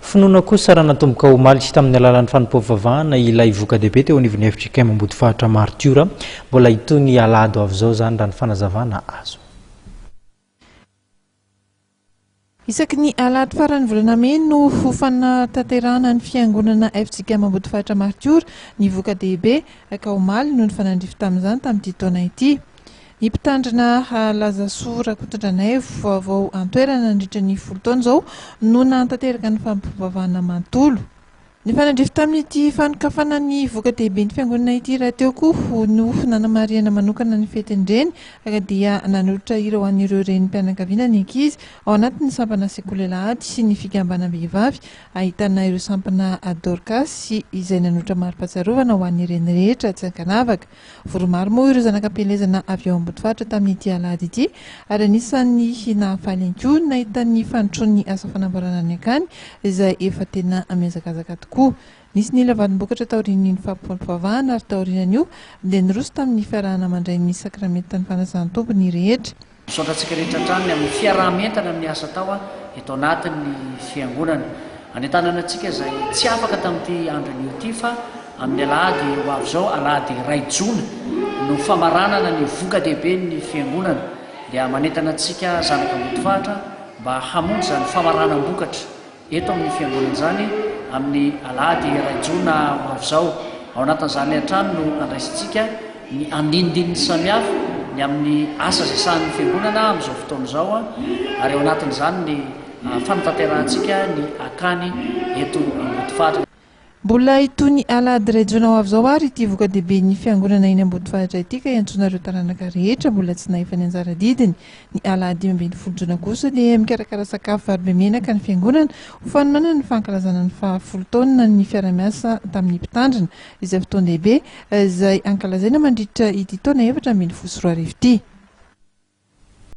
Finoana kosa raha natomboka omaly tamin'ny alalan'ny fanompoam-pivavahana ilay voka-dehibe teo anivon'ny fjkm Ambodifaritra Martiora. Mbola hitohy ny alahady ho avy izao izany raha ny fanazavana azo. Isaky ny alahady faran'ny volana mey no ho fanatanterahana ny fiangonana fjkm Ambodifaritra Martiora ny voka-dehibe ka omaly no nifanandrify tamin'izany tamin'ity taona ity. Ny mpitandrina Lazasoa Rakotondranaivo vao an-toerana nandritra ny 10 taona izao no nahatanteraka ny fampivavahana manontolo. Nifanandrify tamin'ity fanokafana ny voka-dehiben'ny fiangonana ity rahateo koa no nanamarihana manokana ny fetin'ny reny ka dia nanolotra hira ho an'ireo renim-pianakaviana ny ankizy ao anatin'ny sampana sekoly alahady sy ny fikambanam-behivavy ahitana ireo sampana Dorcas izay nanolotra mari-pahatsiarovana ho an'ny reny rehetra tsy ankanavaka. Vory maro moa ireo zanak'ampielezana avy ao Ambodifaritra tamin'ity alahady ity ary anisan'ny nahafaly ihany koa ny nahita ny fandrosoan'ny asa fanamboarana ny akany izay efa tena mihazakazaka tokoa. Nisy nila valim-bokatra taorian'ny fampivavahana ary taorian'io dia niroso tamin'ny fiarahana mandray ny sakramentan'ny fanasan'ny Tompo ny rehetra. Misaotra antsika rehetra hatrany ny amin'ny fiaraha-mientana amin'ny asa atao eto anatin'ny Fiangonana. Anentanana antsika izay tsy afaka tamin'ity andro anio ity fa amin'ny alahady ho avy izao, alahady iray jona, no famaranana ny voka-dehiben'ny Fiangonana. Dia manentana antsika zanak'Ambodifahatra mba hamonjy izany famaranam-bokatra eto amin'ny Fiangonana izany amin'ny alahady iray jona ho avy izao. Ao anatin'izany hatrany no andraisintsika ny andinindininy samihafa ny amin'ny asa izay sahanin'ny Fiangonana amin'izao fotoana izao ary ao anatin'izany ny fanatanterahantsika ny akany eto Ambodifaritra. Mbola hitohy ny alahady iray jona ho avy izao ary ity voka-dehiben'ny fiangonana eny Ambodifaritra ity ka iantsoana ireo taranaka rehetra mbola tsy nahefa ny anjara adidiny. Ny alahady 15 jona kosa dia mikarakara sakafo vary be menaka ny fiangonana ho fanomanana ny fankalazana ny faha folo taona ny fiarahamiasa tamin'ny mpitandrina izay fotoan-dehibe izay ankalazaina mandritra ity taona 2014 ity.